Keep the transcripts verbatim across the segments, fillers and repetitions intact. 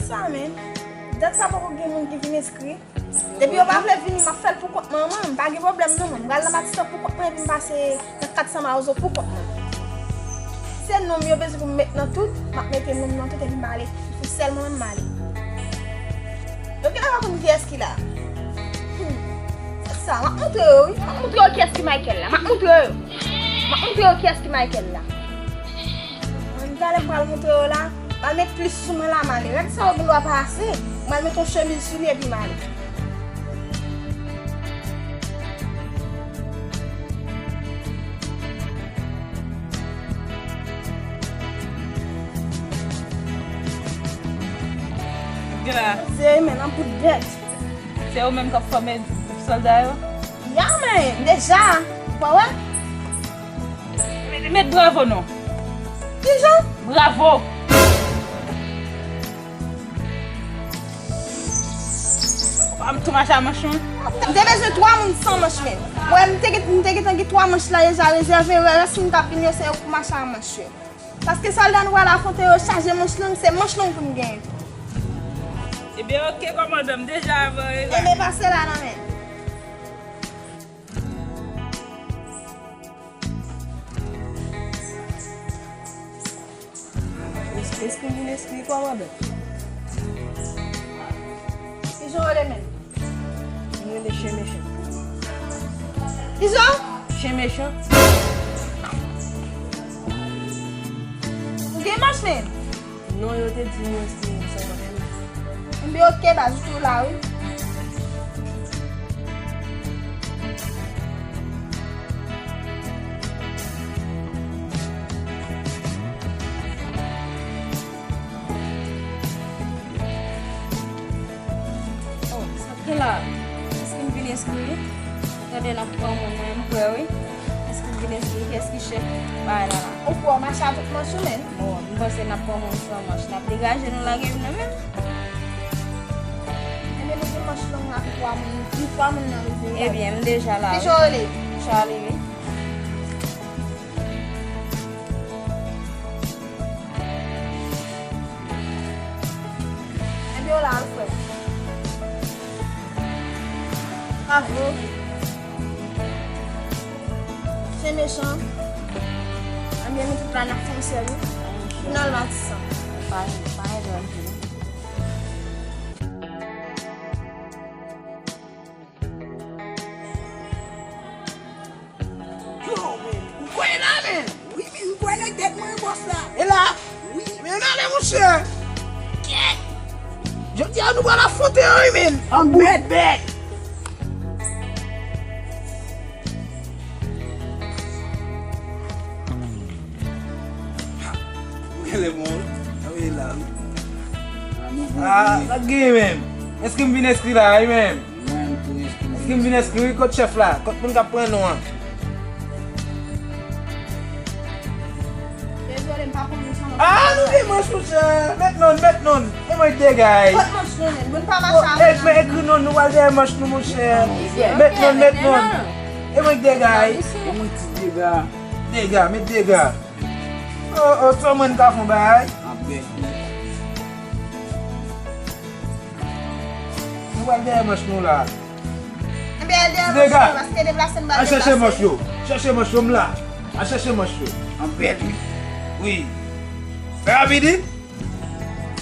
Sa, men. Dat sa poko gen moun ki vin enskri. Depi yo pa vle vini, m ap fè l pou kont mwen, mwen. M pa gen pwoblèm, non, mwen. M pral nan Matisan pou kont mwen, epi m pase nan kat san Mawozo pou kont mwen. Se non m yo bezwen pou m met nan tout, m ap mete non m nan tout, epi m ale. Se sèl mwen menm m ale. Yo genlè pa konn kiyès ki la. Hmm. Se sa, m ap montre yo, wi. M ap montre yo kiyès ki Michael la. M ap montre yo. M ap montre yo kiyès ki Michael la. Mwen, talè m pral montre yo la. M al met plis sou mwen la, m ale. Règ sa yo gendwa pa ase. M al met yon chemiz sou li epi m ale. Gen la. Se men, nan bout bèt. Se ou menm k ap fòme gwoup sòlda yo? Ya, men, deja. Ou pa wè? Met, met bravo non. Kijan? Bravo. Ou pa m tou mache a manch mwen? M te bezwen twa moun san manch men. Mwen, m te gen, m te gentan gen twa manch la deja rezève. Rès moun k ap vin yo, se yo k pou mache a manch yo. Paske sòlda nou pral afwonte yo chaje manch long, se manch long pou n genyen. Ebyen, oke, kòmandan, m deja avè w, e la. Ebyen, pase la nan men. Èske, èske m vin enskri kòmandan? Kijan w rele menm? Mwen rele Chen Mechan. Kijan? Chen Mechan. Ou gen manch menm? Non, yo te di m yo se Saint Martin. Enben, oke, baz, ou tou la, wi. Oh, sa k gen la? Èske m vin enskri? Tande, n ap pran moun, mwen, m prè, wi. Èske m vin enskri? Kiyès ki chèf bagay la la? Ou kwè w mache a tout manch ou menm? Bon, m panse n ap pran moun san manch. N ap degaje nou lage vin nan men. Enben, nou gen manch long la pou twa moun. Nou twa moun nan rive. Ebyen, m deja la, wi. Kijan w rele? Charlie, wi. Ebyen, w la, Alfred. Bravo. Chen Mechan. Ebyen, nou tout la, n ap fè yon sèl, wi. Nou al Matisan. Pa, pa enjoy anpil. Yo, men, ou kwè la, men? Wi, men, ou kwè nèg tèt mwen, bòs la? E la? Wi. Men, n ale, monchè. Kèt! Jodi a, nou pral afwonte yo, wi, men. An bout bèt. Ou genlè bon, wi. A, wi, la, wi. Ah, sa k genyen menm? Èske m vin enskri la, wi, menm? Èske m vin enskri, wi? Kot chèf la? Kot moun k ap pran non an? Dezole, m pa konn nou sa. Ah, nou gen manch, monchè. Met non, met non. E mwen k degay. Kot manch nou menm? Bon, pa mache avè n. Men ekri non nou al dèyè manch nou, monchè. Met non, met non. E mwen k degay. E mwen ti dega. Dega, met dega. Oh, oh, sèlman n ka fè yon bagay. Anpè. Nou pral dèyè manch nou la. Enben, al dèyè manch yo, paske deplase n pral deplase. Al chèche manch yo. Chèche manch yo, m la. Al chèche manch yo. Anpè, wi. Wi. Fè rapid, wi.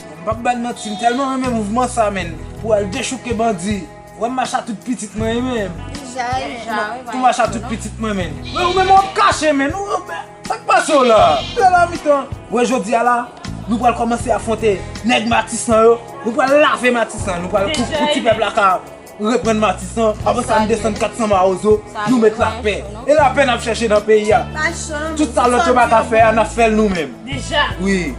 M p ap ba n manti, m tèlman renmen mouvman sa, menn. Pou al dechouke bandi. Wè m mache a tout pitit mwen, wi, menn. Deja, wi, menn. Tou mache a tout pitit mwen, menn. Men ou menm w ap kache, menn. Ou, ou, men, sa k pase w la? Ou la nan mitan. Wè, jodi a la, nou pral kòmanse afwonte nèg Matisan yo. Nou pral lave Matisan. Nou pral pou, pou ti pèp la ka reprann Matisan. Apre sa, n desann kat san Mawozo. Nou met lapè. E lapè n ap chèche nan peyi a. Tout sa lòt yo pa ka fè a, n ap fè l nou menm. Deja. Wi.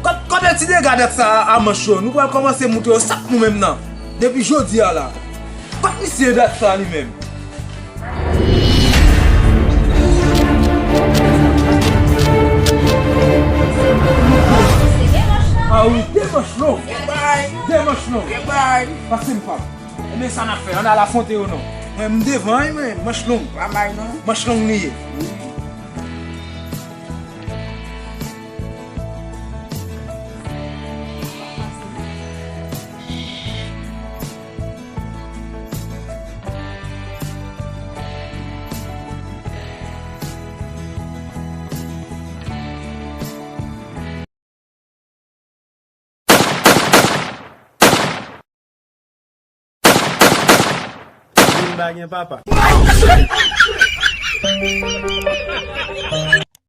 Kot, kote ti dega dat sa a manch yo? Nou pral kòmanse moutre yo sa k nou menm nan. Depi jodi a la. Kot misye dat sa li menm? Ah wi, de manch long. De manch long. Pase m pa. Ebyen sa n ap fè, ann al afwonte yo non. Mwen m devan wi mwen, manch long. Pa bay non. Manch long li ye. Wi. pa gen papa.